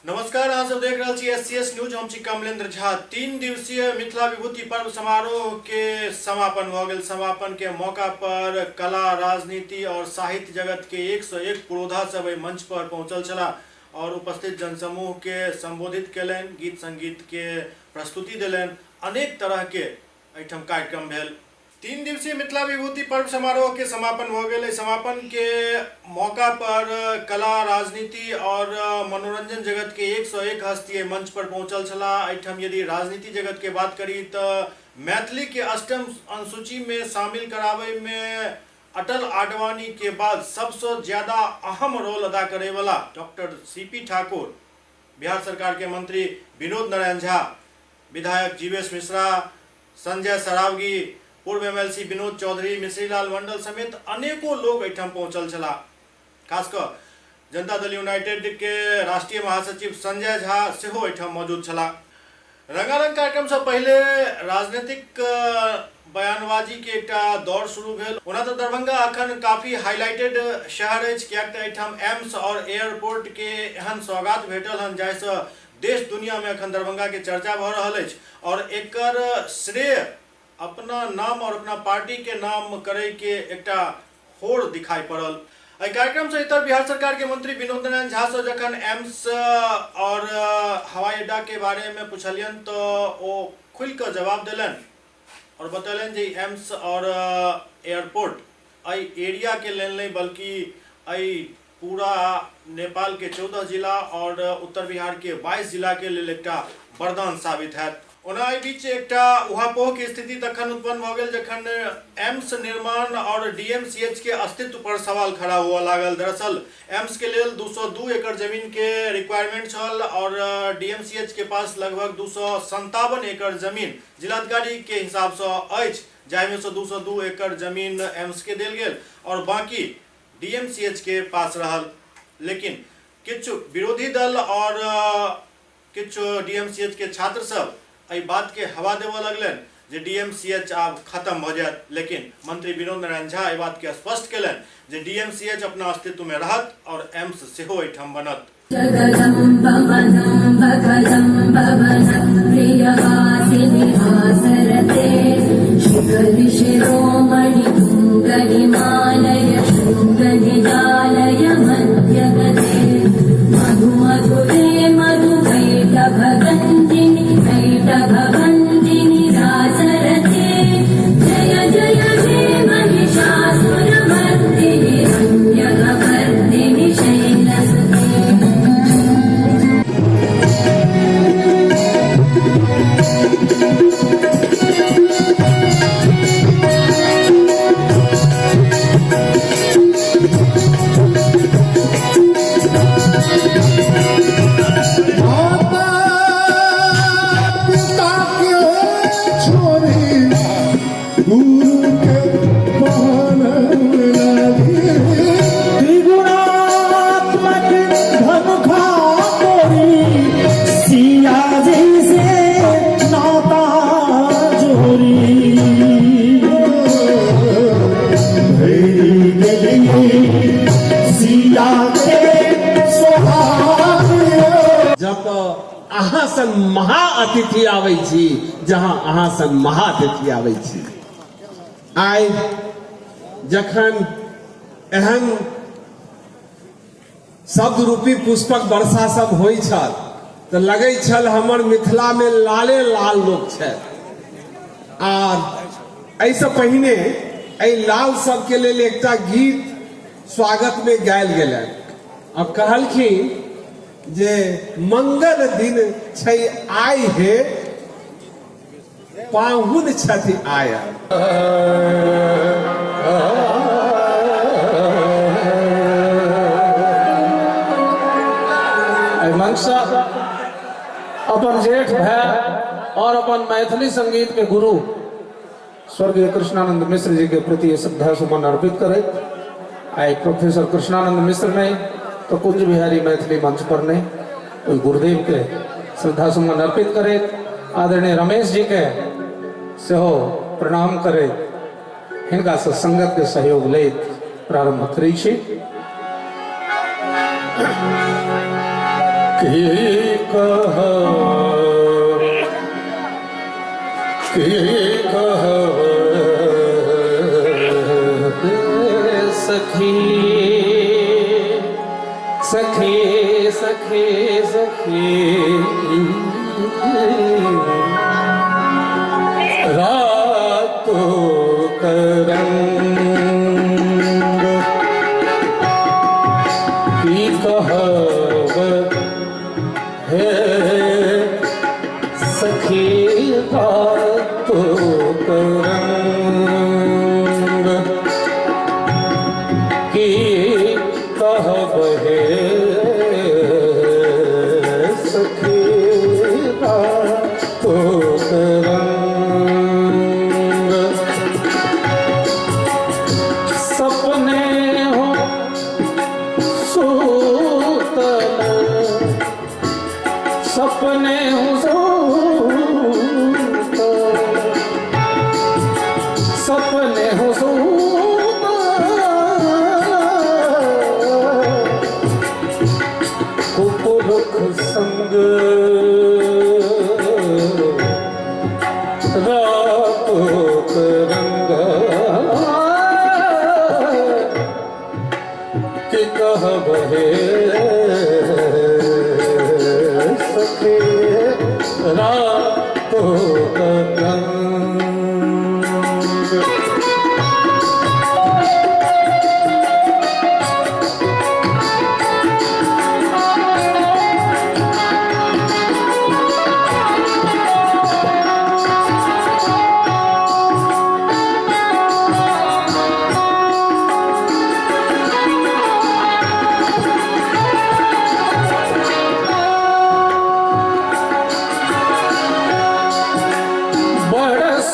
नमस्कार, अहाँ सब देख रहल छी एससीएस न्यूज। हम छी कमलेंद्र झा। 3 दिवसीय मिथिला विभूति पर्व समारोह के समापन भऽ गेल। समापन के मौका पर कला, राजनीति और साहित्य जगत के 101 पुरोधा सब एहि मंच पर पहुंचल छलाह और उपस्थित जनसमूह के संबोधित केलनि, गीत संगीत के प्रस्तुति देलनि। अनेक तरह के एहिठाम कार्यक्रम भेल। 3 दिवसीय मिथिला विभूति पर्व समारोह के समापन भऽ गेल। समापन के मौका पर कला, राजनीति और मनोरंजन जगत के 101 हस्ती मंच पर पहुंचल छलाह। एहिठाम यदि राजनीति जगत के बात करी तऽ मैथिली के अष्टम अनुसूची में शामिल कराबै में अटल आडवाणी के बाद सबसे ज्यादा अहम रोल अदा करे वाला डॉक्टर सीपी ठाकुर, बिहार सरकार के मंत्री विनोद नारायण झा, विधायक जीवेश मिश्रा, संजय सरावगी, पूर्व एमएलसी विनोद चौधरी, मिश्रीलाल मंडल समेत अनेकों लोग एहिठाम पहुंचल छलाह। खासकर जनता दल यूनाइटेड के राष्ट्रीय महासचिव संजय झा सेहो एहिठाम मौजूद छलाह। रंगारंग कार्यक्रम से पहले राजनीतिक बयानबाजी के एकटा दौर शुरू भेल। ओना तऽ दरभंगा अखन काफी हाईलाइटेड शहर अछि, किएक तऽ एहिठाम एम्स और एयरपोर्ट के एहन सौगात भेटल हन जाहिसँ देश दुनिया में अखन दरभंगा के चर्चा भऽ रहल अछि और एकर श्रेय अपना नाम और अपना पार्टी के नाम करे के एकटा होड़ दिखाई पड़ल। एहि कार्यक्रम से इतर बिहार सरकार के मंत्री विनोद नारायण झा से जखन एम्स और हवाई अड्डा के बारे में पूछलियन तो ओ खुलि कऽ जवाब देलनि और बतौलनि जे एम्स और एयरपोर्ट एहि एरिया के लेल नहि बल्कि एहि पूरा नेपाल के 14 जिला और उत्तर बिहार के 22 जिला के लेल एकटा वरदान साबित हैत। ओना एहि बीच एकटा उहापोह के स्थिति तखन उत्पन्न भऽ गेल जखन एम्स निर्माण और डीएमसीएच के अस्तित्व पर सवाल खड़ा हुआ लागल। दरअसल एम्स के लेल 202 एकड़ जमीन के रिक्वायरमेंट छल और डीएमसीएच के पास लगभग 257 एकड़ जमीन जिलाधिकारी के हिसाब से अछि, जाहिमे से 202 एकड़ जमीन एम्स के देल गेल और बाकी डीएमसीएच के पास रहल। लेकिन किछु विरोधी दल और किछु डीएमसीएच के छात्र सब एहि बात के हवा देबऽ लगलनि जे डीएमसीएच आब खत्म भऽ जायत। लेकिन मंत्री विनोद नारायण झा एहि बात के स्पष्ट केलनि जे डीएमसीएच अपना अस्तित्व में रहत और एम्स सेहो एहिठाम बनत। अहाँ सन महा अतिथि आबै छी, जहाँ अहाँ सन महा अतिथि आबै छी। आइ जखन एहन शब्द रूपी पुष्पक वर्षा सब होइ छल तऽ लगै छल हमर मिथिला में लाले लाल लोक छथि। आर एहिसँ पहिने एहि लाल सबके लेल एकटा गीत स्वागत में गायल गेलनि। अब कहलखिन जे मंगल दिन छै आइ हे, पाहुन छथि आयल। एहि मंचसँ अपन जेठ भाय और अपन मैथिली संगीत के गुरु स्वर्गीय कृष्णानंद मिश्र जी के प्रति श्रद्धा सुमन अर्पित करैत आइ प्रोफेसर कृष्णानंद मिश्र नहीं तो कुंज बिहारी मैथिली मंच पर नहीं, ओहि गुरुदेव के श्रद्धा सुमन अर्पित करैत आदरणीय रमेश जी के सेहो प्रणाम करैत हिनका से संगत के सहयोग लैत प्रारंभ करै छी। की कहब की कहब सखी सखी सखी सखी रातो करंग की कहब हे सखी रातो करंग की कहब हे सखी रातो करंग सपने हो सूतल सपने हो सूतल सपने हो सूतल कुपुरुख संग रातो करंग की कहब हे सखी रातो करंग।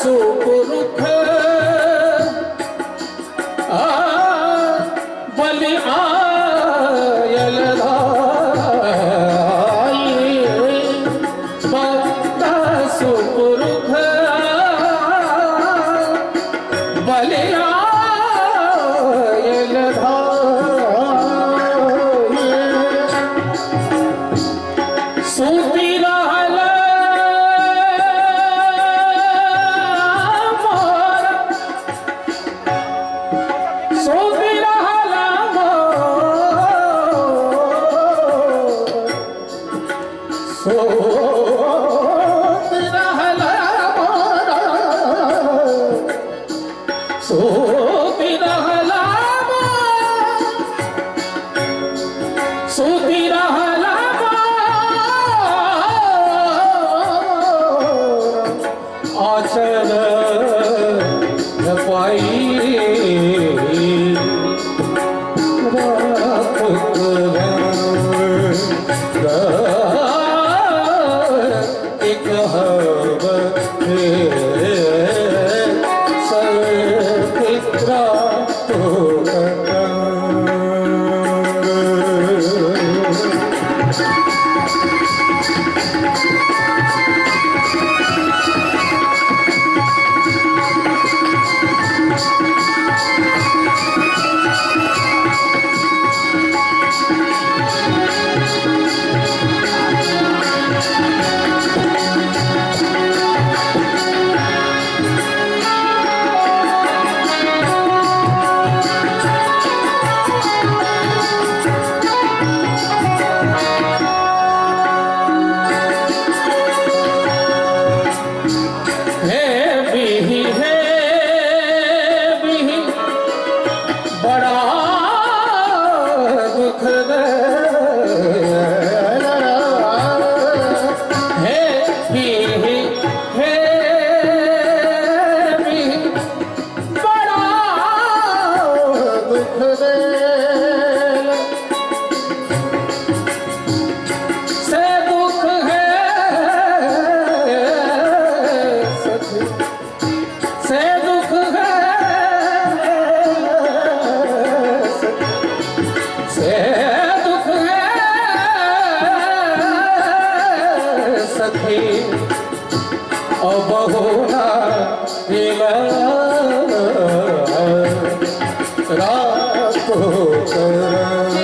सुपुरुख बलि आयल धाई बड़ा सुपुरुख बलि आयल धाई सूती रहल सूती रहल आचल पाई कहब सखी रातो करंग। हे बिही बड़ा दुख दे हे बिही बड़ा दुख दे से दुख है सखी से दुख है से दुख है सखी अब होना रातो करंग।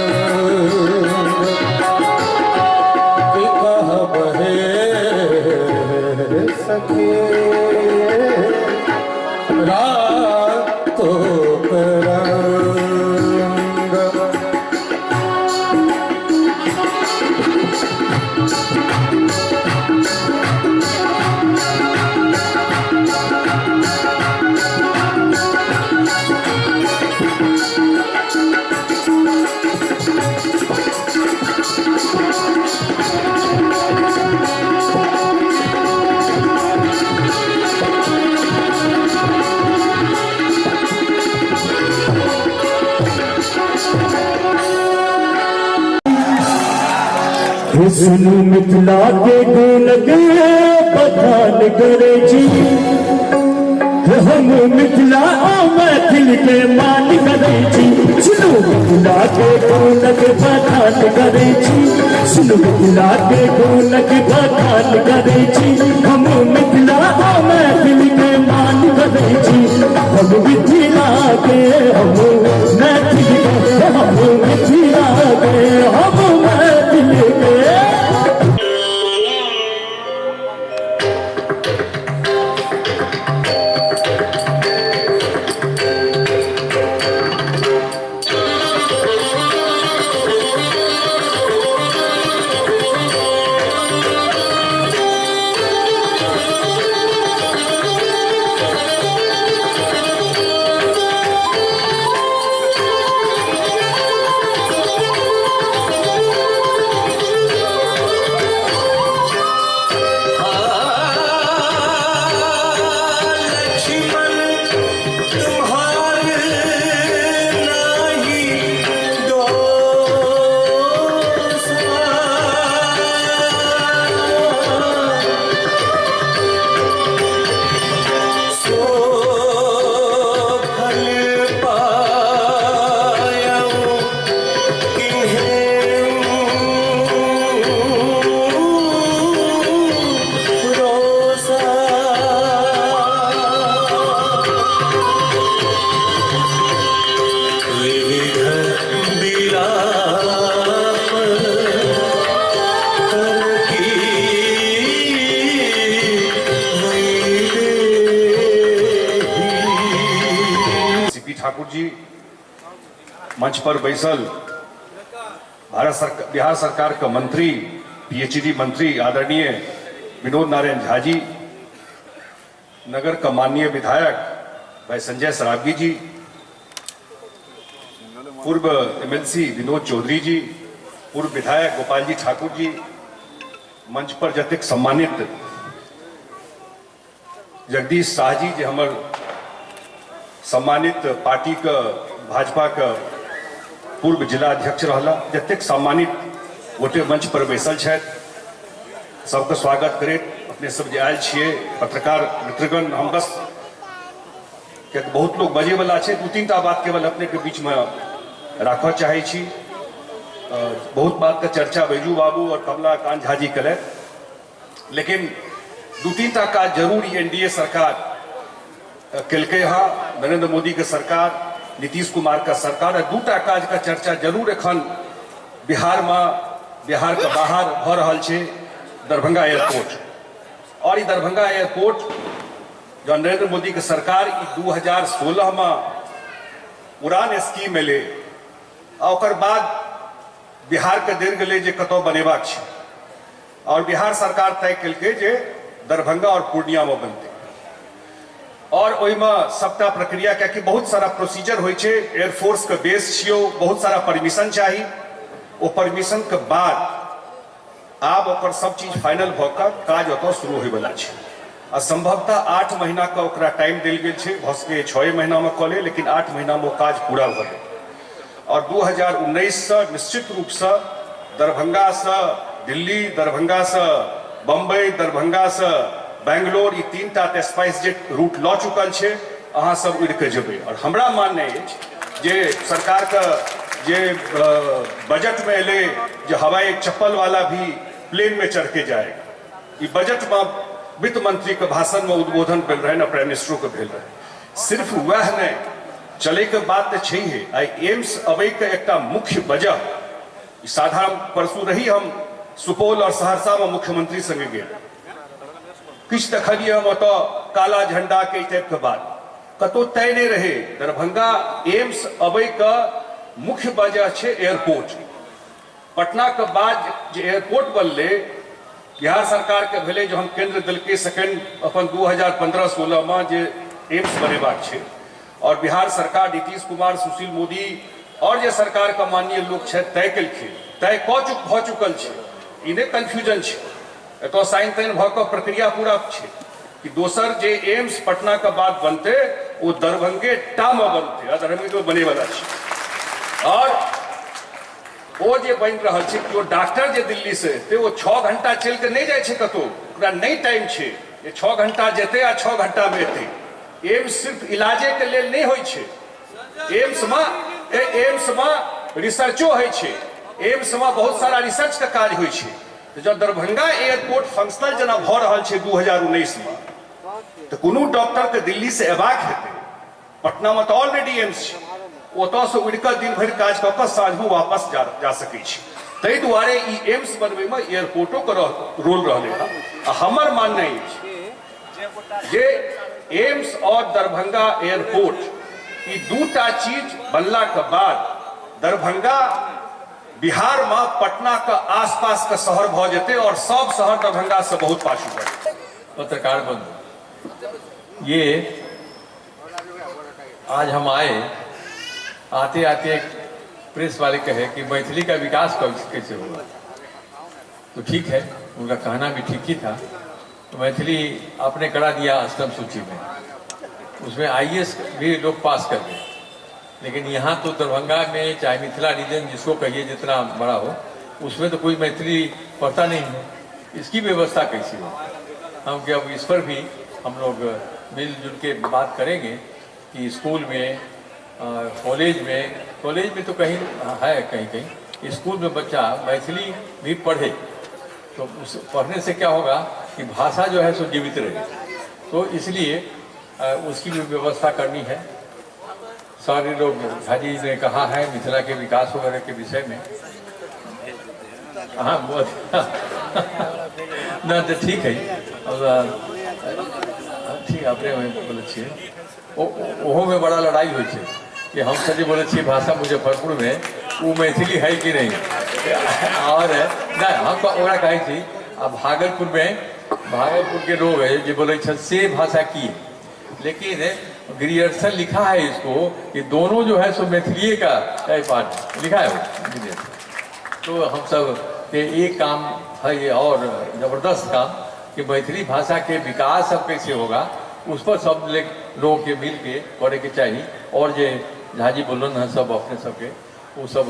सुनू मिथिला के गुण के बखान करे छी, हम मिथिला मैथिल के मान करे छी। सुनू मिथिला के गुण के बखान करे छी, सुनू मिथिला के गुण के बखान करे छी, हम मिथिला मैथिल के मान करे छी। हम मिथिला के, हम मैथिल के, हम मिथिला के, हम मैथिल के। ठाकुर जी मंच पर बैसल भारत सरकार बिहार सरकार का मंत्री पीएचडी मंत्री आदरणीय विनोद नारायण झा जी, नगर का माननीय विधायक भाई संजय सरावगी जी, पूर्व एमएलसी विनोद चौधरी जी, पूर्व विधायक गोपाल जी ठाकुर जी, मंच पर जतेक सम्मानित जगदीश शाह जी जे हमर सम्मानित पार्टी के भाजपा के पूर्व जिला अध्यक्ष रहला, जतेक सम्मानित गोटे मंच पर बैसल छथि, सबके स्वागत करैत अपने सब जे आयल छियै पत्रकार मित्रगण, हम बस कियाकि बहुत लोग बजे वाला छै, दू तीन टा बात केवल अपने के बीच में राखऽ चाहै छी। बहुत बात के चर्चा बैजू बाबू और कमला कांत झा जी केलथि, लेकिन दू तीन टा काज जरूर एनडीए सरकार केलकै हँ, नरेंद्र मोदी के सरकार, नीतीश कुमार के सरकार, दूटा काज के चर्चा जरूर एखन बिहार में बिहार के बाहर भऽ रहल छै, दरभंगा एयरपोर्ट। और ई दरभंगा एयरपोर्ट जब नरेंद्र मोदी के सरकार ई 2016 में उड़ान स्कीम एलै आ ओकर बाद बिहार के देल गेलै जे कतौ बनेबाक छै, और बिहार सरकार तय केलकै जे दरभंगा और पूर्णिया में बनतै, और ओहिमे सबटा प्रक्रिया, कियाकि बहुत सारा प्रोसीजर होइ छै, एयरफोर्स के बेस छियौ, बहुत सारा परमिशन चाही, ओ परमिशन के बाद आब ओकर सब चीज फाइनल भऽ कऽ काज ओतऽ शुरू होइवला छै। आ संभवतः 8 महीना के ओकरा टाइम देल गेल छै, भऽ सकैए 6 महीना में कऽ ले, लेकिन 8 महीना में ओ काज पूरा भऽ जाए। और 2019 से निश्चित रूप से दरभंगा से दिल्ली, दरभंगा से बम्बई, दरभंगा से बैंगलोर, ई 3 टा तऽ स्पाइस जेट रूट लऽ चुकल छै, अहाँ सब उड़ि कऽ जेबै। और हमरा माननाइ अछि जे सरकार के जे बजट में एलै जे हवाई चप्पल वाला भी प्लेन में चढ़ के जाएगा, ई बजट में वित्त मंत्री के भाषण में उद्बोधन भेल रहै, प्राइम मिनिस्टरों के भेल रहै। सिर्फ वएह नहि, चले के बात तऽ छैहे, आइ एम्स अबै के एकटा मुख्य वजह साधारण परसू रही हम सुपौल और सहरसा में मुख्यमंत्री संगे गेल, किछु देखलियै हम ओतऽ काला झंडा के टाइप के बात कतौ तय नहीं रहे। दरभंगा एम्स अबै के मुख्य वजह छै एयरपोर्ट। पटना के बाद जे एयरपोर्ट बनलै, बिहार सरकार के भेलै जे हम केंद्र देलकै सेकेंड अपन 2015-16 में जे एम्स बनेबाक छै, और बिहार सरकार नीतीश कुमार, सुशील मोदी, आओर जे सरकारके माननीय लोक छथि तय केलखिन, तय कऽ चुक भऽ चुकल छै, ई नहि कन्फ्यूजन छै, एतऽ साइन ताइन भऽ कऽ प्रक्रिया पूरा छै कि दोसर जे एम्स पटनाके बाद बनतै ओ दरभंगे टा मे बनतै आ दरभंगे बनैवला छै। आओर ओ जे बनि रहल छै, केओ डॉक्टर जे दिल्लीसँ एतै ओ 6 घंटा चलि कऽ नहि जाइ छै कतहु, ओकरा नहि टाइम छै जे 6 घंटा जेतै आ 6 घंटामे एतै। एम्स सिर्फ इलाजेके लेल नहि होइ छै, एम्समे रिसर्चो होइ छै, एम्समे बहुत सारा रिसर्चके काज होइ छै। तऽ जँ दरभंगा एयरपोर्ट फंक्शनल जेना भऽ रहल छै 2019मे, तऽ कोनो डॉक्टरके दिल्लीसँ अयबाक हेतै, पटनामे तऽ ऑलरेडी एम्स छै, ओतऽसँ उड़ि कऽ दिन भरि काज कऽ कऽ साँझमे वापस जा सकै छै। ताहि दुआरे ई एम्स बनबैमे एयरपोर्टोके रोल रहलै हँ। आ हमर माननाइ अछि जे एम्स और दरभंगा एयरपोर्ट ई दूटा चीज बनलाके बाद दरभंगा बिहार में पटना के आसपास के शहर भऽ जेतै और सब शहर दरभंगा से बहुत पाछू भऽ जेतै। पत्रकार बंधु, ये आज हम आए, आते आते एक प्रेस वाले कहे कि मैथिली का विकास कैसे होगा, तो ठीक है, उनका कहना भी ठीक ही था। तो मैथिली आपने करा दिया अष्टम सूची में, उसमें आईएएस भी लोग पास कर गए, लेकिन यहाँ तो दरभंगा में चाहे मिथिला रीजन जिसको कहिए जितना बड़ा हो, उसमें तो कोई मैथिली पढ़ता नहीं है, इसकी व्यवस्था कैसी हो। हम कि अब इस पर भी हम लोग मिलजुल के बात करेंगे कि स्कूल में, कॉलेज में, कॉलेज में तो कहीं है, कहीं कहीं स्कूल में बच्चा मैथिली भी पढ़े, तो उस पढ़ने से क्या होगा कि भाषा जो है सो जीवित रहे। तो इसलिए उसकी भी व्यवस्था करनी है। सारे लोग झाजी ने कहा है मिथिला के विकास वगैरह के विषय में, हाँ बहुत ना तो ठीक है, ठीक अपने बोले छियै, ओहो में बड़ा लड़ाई होइ छै कि हम सब जे बोले छियै भाषा मुजफ्फरपुर में वो मैथिली है कि नहीं, और नहीं हम ओकरा कहै छी। आ भागलपुर में, भागलपुर के लोग है जे बोले छथि से भाषा की है, लेकिन ग्रियर्सन लिखा है इसको कि दोनों जो है सो मैथिली का पार्ट लिखा है वो। तो हम सब के एक काम है ये और जबरदस्त काम कि मैथिली भाषा के विकास अब कैसे होगा उस पर सब लोग के मिल के करे के चाहिए। और जे झाजी बोलन है सब अपने सबके वो सब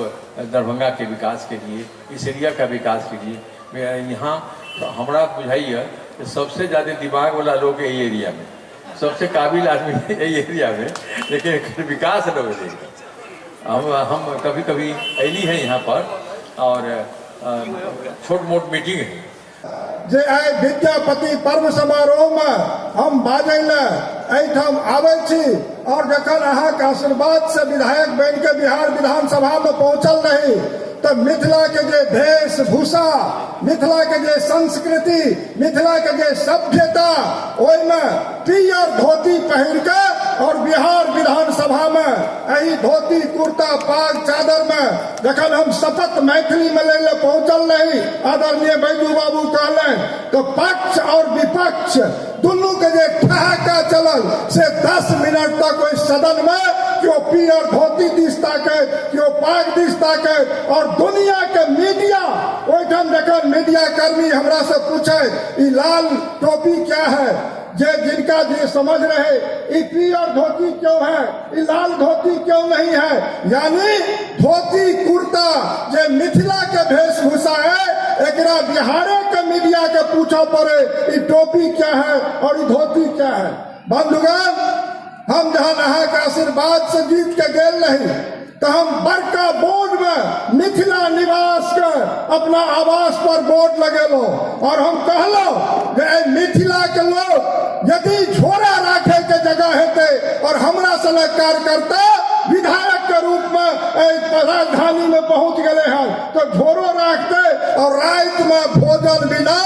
दरभंगा के विकास के लिए, इस एरिया का विकास के लिए यहाँ हमरा बुझाइए सबसे ज़्यादा दिमाग वाला लोग यही एरिया में, सबसे काबिल आदमी यही एरिया में, लेकिन विकास न हो। हम कभी कभी अली हैं यहाँ पर और छोट मोट मीटिंग है। जे आइ विद्यापति पर्व समारोह में हम बाजै ले एहिठाम आबै छी और जखन अहाँके आशीर्वाद से विधायक बनि के बिहार विधानसभा में पहुंचल रही तो मिथिला के जे वेशभूषा, मिथिला के जे संस्कृति, मिथिला के जे सभ्यता, ओहिमे पियर धोती पहिर के और बिहार विधानसभा में एहि धोती कुर्ता पाग चादर में जखन हम शपथ मैथिली में लै ले पहुंचल रही, आदरणीय बैजू बाबू कहलनि तो पक्ष और विपक्ष दुनू के जे ठहाका चलल से 10 मिनट तक ओहि सदन में केओ पियर धोती दिस ताकैत, केओ पाग दिस ताकैत और दुनिया के मीडिया ओहिठाम जखन मीडिया कर्मी हमरा से पूछे ई लाल टोपी क्या है, जे जिनका जे समझ रहे ई पियर धोती क्यों है, ई लाल धोती क्यों नहीं है, यानी धोती कुर्ता जे मिथिला के वेशभूषा है एकरा बिहारे के मीडिया के पूछा पड़े ई टोपी क्या है और ई धोती क्या है। बंधुगण, हम जहन अहाँके आशीर्वाद से जीत के गेल रही तो हम बड़का बोर्ड में मिथिला निवास के अपना आवास पर बोर्ड लगेलो और हम कहलो जे मिथिला के लोग यदि झोरा राखे के जगह हेतै और हमरा सनक कार्यकर्ता विधायक के रूप में राजधानी में पहुंच गए हैं तो झोरो राखते और रात में भोजन बिना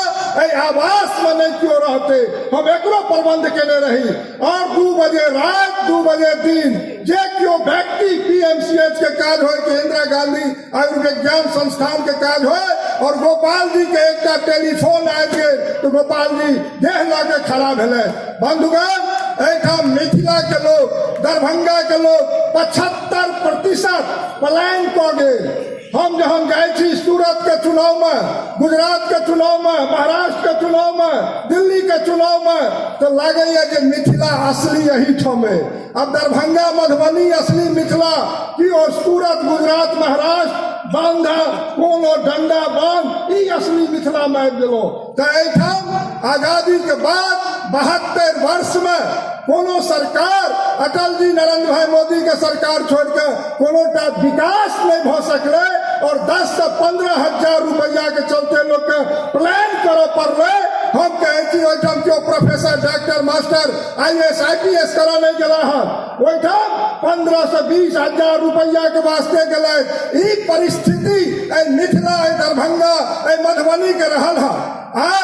आवास में नहीं क्यों रहते, हम एकरो प्रबंध केने रही। और 2 बजे रात 2 बजे दिन जे क्यों व्यक्ति पीएमसीएच के काज हो कि इंदिरा गांधी आयुर्विज्ञान संस्थान के काज हो, और गोपाल जी के एकटा टेलीफोन आबि गेल तऽ गोपाल जी देह लऽ के खड़ा भेलै। बंधुगण, एहिठाम मिथिला के लोग, दरभंगा के लोग 75% पलायन कऽ गेल। हम जहन जाइ छी सूरत के चुनाव में, गुजरात के चुनाव में, महाराष्ट्र के चुनाव में, दिल्ली के चुनाव में, तो लागैया जे मिथिला असली एहिठाम है। अब दरभंगा मधुबनी असली मिथिला कि और सूरत गुजरात महाराष्ट्र बांधा कोनो डंडा बांध ई असली मिथिला में आबि गेलहुँ। तऽ एहिठाम आजादी के बाद 72 वर्ष में कोनो सरकार, अटल जी नरेंद्र भाई मोदी के सरकार छोड़ के कोनो टा विकास नहीं भऽ सकलै और 10 से 15 हजार रुपया के चलते लोग के प्लान करऽ पड़लै। हम कहै छी ओहिठाम केओ professor, doctor, master, IAS, IPS करऽ नहीं गेला हन, ओहिठाम 15 से 20 हजार रुपया के वास्ते गेलै। ई परिस्थिति एहि मिथिला, एहि दरभंगा, एहि मधुबनी के रहल हन। आइ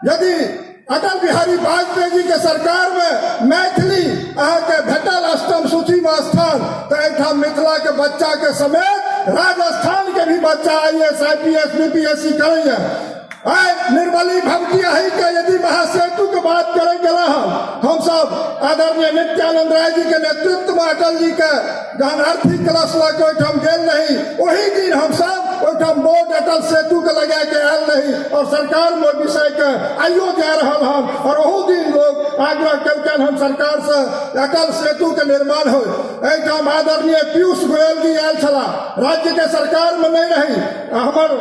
यदि अटल बिहारी वाजपेयी जी के सरकार में मैथिली अहाँके भेटल अष्टम सूची में स्थान, तऽ एहिठाम मिथिला के बच्चा के समेत राजस्थान के भी बच्चा आईएएस, आईपीएस, बीपीएससी करैया। आइ निर्बली भवती अही के यदि महासेतु के बात करे गेला हन, हम सब आदरणीय नित्यानंद राय जी के नेतृत्व में अटल जी के जहन अर्थी कलश लऽ के ओहिठाम गेल रही, ओही दिन हम सब ओहिठाम बोर्ड अटल सेतु के लगा के आयल रही और सरकार में ओहि विषय के आइयो जा रहल हन और ओहू दिन लोग आग्रह केलकनि हम सरकार से अटल सेतु के निर्माण हो। एहिठाम आदरणीय पीयूष गोयल जी आयल छलाह, राज्य के सरकार में नहीं रही, हमर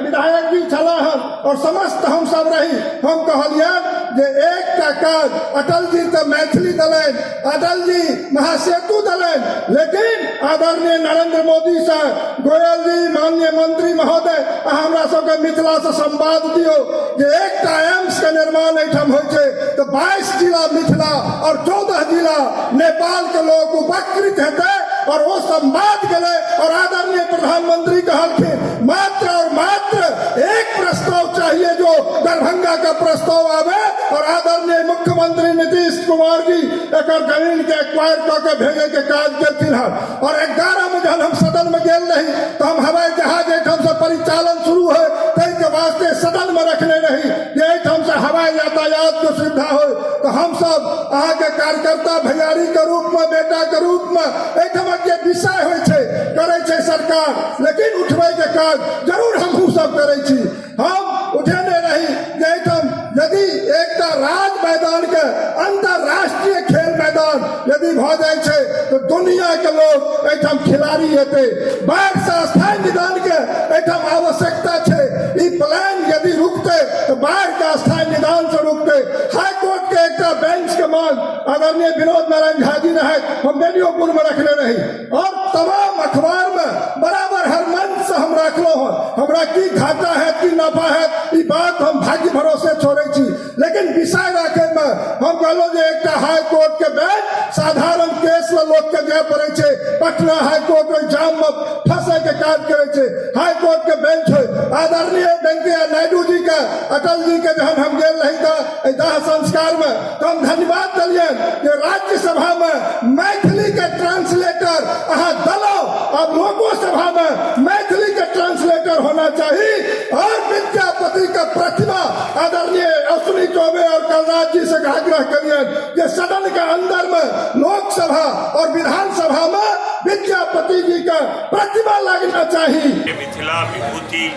विधायक जी छलाह हन और समस्त हम सब रही। हम कहलियनि जे एकटा काज अटल जी तऽ मैथिली देलनि, अटल जी महासेतु देलनि, लेकिन आदरणीय नरेंद्र मोदी से गोयल जी माननीय मंत्री महोदय अहाँ हमरा सबके मिथिला से संवाद दियौ जे एकटा एम्स के निर्माण एहिठाम होइ छै तऽ 22 जिला मिथिला और 14 जिला नेपाल के लोग उपकृत हेतै। और वो संवाद गेलै और आदरणीय प्रधानमंत्री कहलखिन मात्र और मात्र एक प्रस्ताव चाहिए जो दरभंगा का प्रस्ताव आवे और आदरणीय मुख्यमंत्री नीतीश कुमार जी एकर जमीन के एक्वायर कऽ के भेजे के काज केलखिन हन। और 11 में जहन हम सदन में गेल रही तो हम हवाई जहाज एहिठाम से परिचालन शुरू है ताहि के वास्ते सदन में रखने रही जे एहिठाम से हवाई यातायात के सुविधा हो। तो हम सब अहाँके कार्यकर्ता भैयारी के रूप में, बेटा के रूप में एहिठाम जे विषय होइ छै करै छै सरकार, लेकिन उठबै के काज जरूर हमहूँ सब करै छी। हम उठेने रही जे एहिठाम यदि एकटा राज मैदान के अंतरराष्ट्रीय खेल मैदान यदि भऽ जाइ छै तऽ दुनिया के लोग एहिठाम खिलाड़ी हेतै। बाढ़ि से स्थायी निदान के एहिठाम आवश्यकता छै। ई प्लान यदि रुकतै तऽ बाढ़ि के स्थायी निदान से रुकतै। हाईकोर्ट के एकटा बेंच के मांग आदरणीय विनोद नारायण झा जी रहथि, हम बेनियोपुर में रखने रही और तमाम अखबार में बराबर हर मंच से हम रखलो हन। हमरा की घाटा है की नफा है ई बात हम भाग्य भरोसे छोड़ै छी, लेकिन विषय राखे में हम कहलहुँ जे एकटा हाई कोर्ट के बेंच साधारण केस में लोग के जाय पड़े छै, पटना हाई कोर्ट में जाम में फंसे के काज करे छै, हाई कोर्ट के बेंच हो। आदरणीय वेंकैया नायडू जी के, अटल जी के जहन हम गेल रही तऽ दाह संस्कार में तो हम धन्यवाद दिलियनि जे राज्यसभा में मैथिली के ट्रांसलेटर अहाँ दलो, अब लोको सभा में मैथिली के ट्रांसलेटर होना चाहिए। और विद्यापति का प्रतिमा आदरणीय अश्विनी चौबे और कलराज जी से आग्रह करिए कि सदन के अंदर में लोकसभा और विधानसभा में विद्यापति जी का प्रतिमा लगना चाहिए। मिथिला विभूति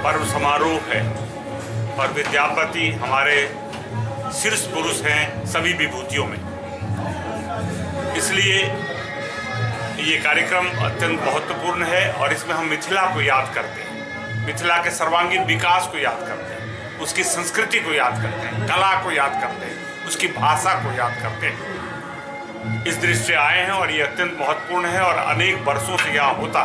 पर्व समारोह है और विद्यापति हमारे शीर्ष पुरुष हैं सभी विभूतियों में, इसलिए ये कार्यक्रम अत्यंत महत्वपूर्ण है और इसमें हम मिथिला को याद करते हैं, मिथिला के सर्वांगीण विकास को याद करते हैं, उसकी संस्कृति को याद करते हैं, कला को याद करते हैं, उसकी भाषा को याद करते हैं। इस दृष्टि से आए हैं और ये अत्यंत महत्वपूर्ण है और अनेक वर्षों से यह होता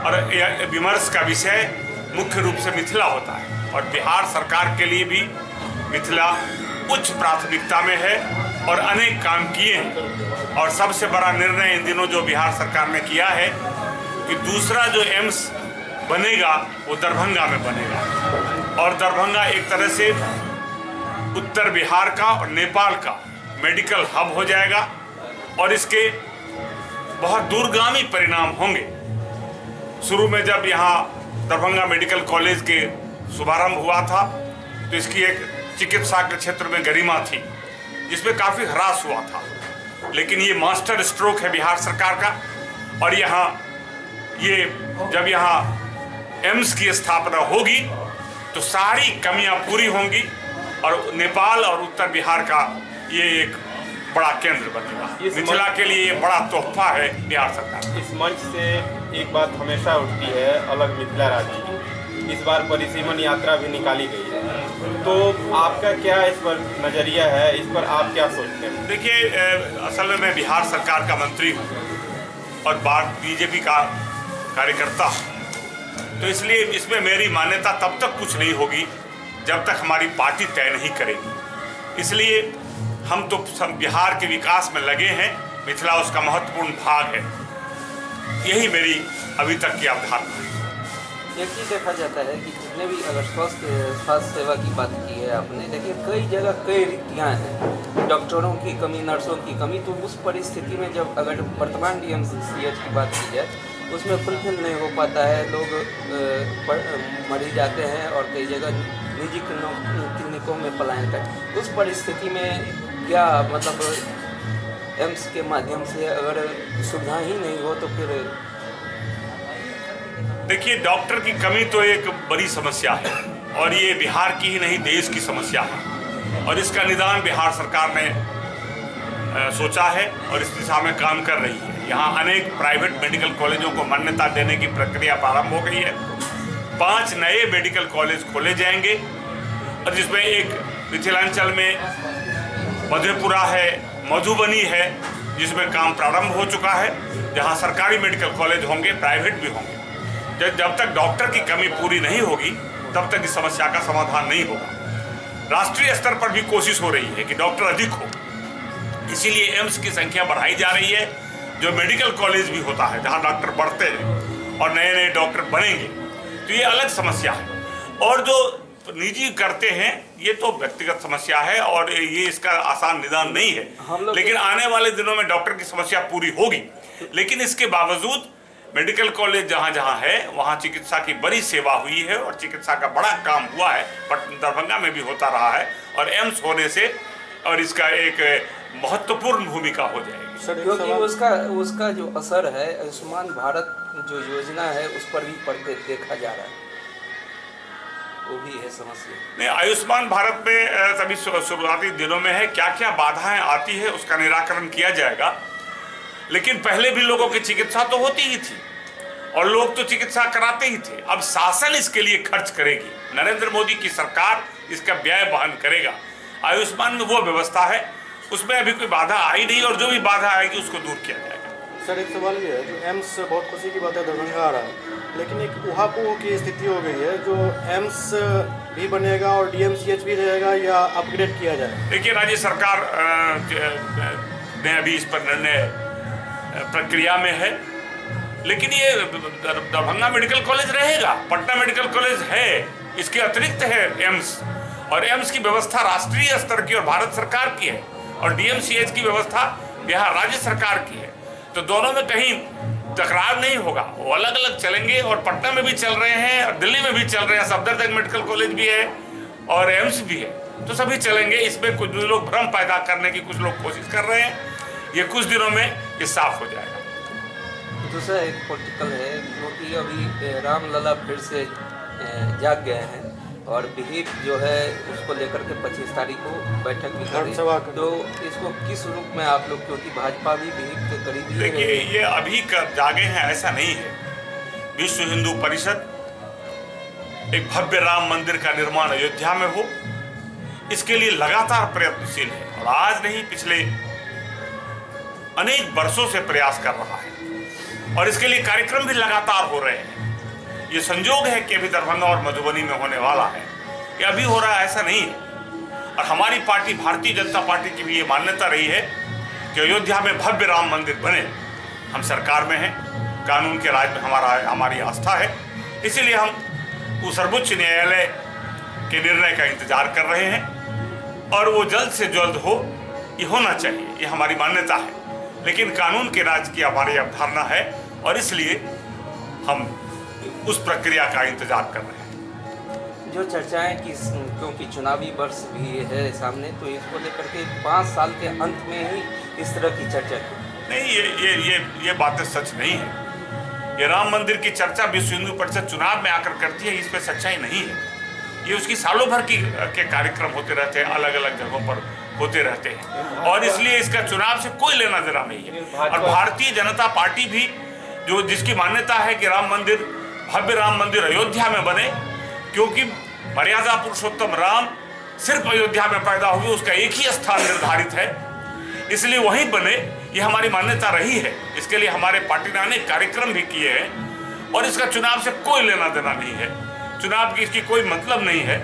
और यह विमर्श का विषय मुख्य रूप से मिथिला होता है और बिहार सरकार के लिए भी मिथिला उच्च प्राथमिकता में है और अनेक काम किए हैं। और सबसे बड़ा निर्णय इन दिनों जो बिहार सरकार ने किया है कि दूसरा जो एम्स बनेगा वो दरभंगा में बनेगा और दरभंगा एक तरह से उत्तर बिहार का और नेपाल का मेडिकल हब हो जाएगा और इसके बहुत दूरगामी परिणाम होंगे। शुरू में जब यहाँ दरभंगा मेडिकल कॉलेज के शुभारंभ हुआ था तो इसकी एक चिकित्सा के क्षेत्र में गरिमा थी, जिसमें काफ़ी ह्रास हुआ था, लेकिन ये मास्टर स्ट्रोक है बिहार सरकार का। और यहाँ ये जब यहाँ एम्स की स्थापना होगी तो सारी कमियां पूरी होंगी और नेपाल और उत्तर बिहार का ये एक बड़ा केंद्र बनेगा। मिथिला के लिए ये बड़ा तोहफा है बिहार सरकार। इस मंच से एक बात हमेशा उठती है, अलग मिथिला राज्य की। इस बार परिसीमन यात्रा भी निकाली गई है, तो आपका क्या इस पर नजरिया है, इस पर आप क्या सोचते हैं? देखिए, असल में मैं बिहार सरकार का मंत्री हूँ और बीजेपी का कार्यकर्ता हूँ, तो इसलिए इसमें मेरी मान्यता तब तक कुछ नहीं होगी जब तक हमारी पार्टी तय नहीं करेगी। इसलिए हम तो बिहार के विकास में लगे हैं, मिथिला उसका महत्वपूर्ण भाग है, यही मेरी अभी तक की अवधारणा है। एक चीज़ देखा जाता है कि जितने भी अगर स्वास्थ्य सेवा की बात की है आपने, देखिए कई जगह कई रिक्तियाँ हैं, डॉक्टरों की कमी, नर्सों की कमी, तो उस परिस्थिति में जब अगर वर्तमान DMCH की बात की जाए उसमें फुलफिल नहीं हो पाता है, लोग मरी जाते हैं और कई जगह निजी क्लिनिकों में पलायन कर। उस परिस्थिति में क्या मतलब एम्स के माध्यम से अगर सुविधा ही नहीं हो तो फिर? देखिए, डॉक्टर की कमी तो एक बड़ी समस्या है और ये बिहार की ही नहीं देश की समस्या है, और इसका निदान बिहार सरकार ने सोचा है और इस दिशा में काम कर रही है। यहाँ अनेक प्राइवेट मेडिकल कॉलेजों को मान्यता देने की प्रक्रिया प्रारंभ हो गई है। 5 नए मेडिकल कॉलेज खोले जाएंगे और जिसमें एक मिथिलांचल में मधेपुरा है, मधुबनी है, जिसमें काम प्रारंभ हो चुका है, जहाँ सरकारी मेडिकल कॉलेज होंगे, प्राइवेट भी होंगे। जब तक डॉक्टर की कमी पूरी नहीं होगी तब तक इस समस्या का समाधान नहीं होगा। राष्ट्रीय स्तर पर भी कोशिश हो रही है कि डॉक्टर अधिक हो, इसीलिए एम्स की संख्या बढ़ाई जा रही है। जो मेडिकल कॉलेज भी होता है जहां डॉक्टर बढ़ते हैं और नए नए डॉक्टर बनेंगे, तो ये अलग समस्या है। और जो निजी करते हैं ये तो व्यक्तिगत समस्या है और ये इसका आसान निदान नहीं है, लेकिन आने वाले दिनों में डॉक्टर की समस्या पूरी होगी। लेकिन इसके बावजूद मेडिकल कॉलेज जहाँ जहाँ है वहाँ चिकित्सा की बड़ी सेवा हुई है और चिकित्सा का बड़ा काम हुआ है, बट दरभंगा में भी होता रहा है और एम्स होने से और इसका एक महत्वपूर्ण भूमिका हो जाएगी। क्योंकि उसका जो असर है आयुष्मान भारत जो योजना है उस पर भी पड़ते देखा जा रहा है, वो भी है समस्या। नहीं, आयुष्मान भारत में अभी शुरुआती दिनों में है, क्या क्या बाधाएं आती है उसका निराकरण किया जाएगा। लेकिन पहले भी लोगों की चिकित्सा तो होती ही थी और लोग तो चिकित्सा कराते ही थे। अब शासन इसके लिए खर्च करेगी, नरेंद्र मोदी की सरकार इसका व्यय वहन करेगा। आयुष्मान में वो व्यवस्था है, उसमें अभी कोई बाधा आई नहीं और जो भी बाधा आएगी उसको दूर किया जाएगा। सर, एक सवाल ये है, जो एम्स बहुत खुशी की बात है दरभंगा आ रहा है, लेकिन एक उहापोह की स्थिति हो गई है, जो एम्स भी बनेगा और DMCH भी रहेगा या अपग्रेड किया जाएगा? देखिए, राज्य सरकार ने अभी इस पर निर्णय प्रक्रिया में है, लेकिन ये दरभंगा मेडिकल कॉलेज रहेगा, पटना मेडिकल कॉलेज है, इसके अतिरिक्त है एम्स, और एम्स की व्यवस्था राष्ट्रीय स्तर की और भारत सरकार की है और DMCH की व्यवस्था बिहार राज्य सरकार की है, तो दोनों में कहीं तकरार नहीं होगा, वो अलग अलग चलेंगे। और पटना में भी चल रहे हैं और दिल्ली में भी चल रहे हैं, सफदरजंग मेडिकल कॉलेज भी है और एम्स भी है, तो सभी चलेंगे। इसमें कुछ लोग भ्रम पैदा करने की कुछ लोग कोशिश कर रहे हैं, ये कुछ दिनों में ये साफ हो जाएगा। दूसरा एक पॉलिटिकल है जो कि अभी रामलला फिर से जाग गए हैं और विहिप जो है उसको लेकर के 25 तारीख को बैठक भी करें, तो इसको किस रूप में आप लोग, क्योंकि भाजपा भी विहिप के करीब ही। देखिए, ये अभी जागे हैं ऐसा नहीं है। विश्व हिंदू परिषद एक भव्य राम मंदिर का निर्माण अयोध्या में हो, इसके लिए लगातार प्रयत्नशील है और आज नहीं पिछले अनेक वर्षों से प्रयास कर रहा है और इसके लिए कार्यक्रम भी लगातार हो रहे हैं। ये संजोग है कि अभी दरभंगा और मधुबनी में होने वाला है, ये अभी हो रहा है ऐसा नहीं है। और हमारी पार्टी भारतीय जनता पार्टी की भी ये मान्यता रही है कि अयोध्या में भव्य राम मंदिर बने। हम सरकार में हैं, कानून के राज में हमारी आस्था है, इसीलिए हम उस सर्वोच्च न्यायालय के निर्णय का इंतजार कर रहे हैं और वो जल्द से जल्द हो, ये होना चाहिए, ये हमारी मान्यता है। लेकिन कानून के राज की हमारी अवधारणा है और इसलिए हम उस प्रक्रिया का इंतजार कर रहे हैं। जो चर्चाएं कि क्योंकि चुनावी वर्ष भी है सामने, तो इसको लेकर के 5 साल के अंत में ही इस तरह की चर्चा की नहीं, ये ये ये ये बातें सच नहीं है। ये राम मंदिर की चर्चा विश्व हिंदू परिषद चुनाव में आकर करती है, इस पर सच्चाई नहीं है। ये उसकी सालों भर की के कार्यक्रम होते रहते हैं, अलग अलग जगहों पर होते रहते हैं, और इसलिए इसका चुनाव से कोई लेना देना नहीं है। और भारतीय जनता पार्टी भी जो जिसकी मान्यता है कि राम मंदिर, भव्य राम मंदिर अयोध्या में बने, क्योंकि मर्यादा पुरुषोत्तम राम सिर्फ अयोध्या में पैदा हुए, उसका एक ही स्थान निर्धारित है, इसलिए वहीं बने, ये हमारी मान्यता रही है। इसके लिए हमारे पार्टी ने अनेक कार्यक्रम भी किए हैं, और इसका चुनाव से कोई लेना देना नहीं है, चुनाव की इसकी कोई मतलब नहीं है।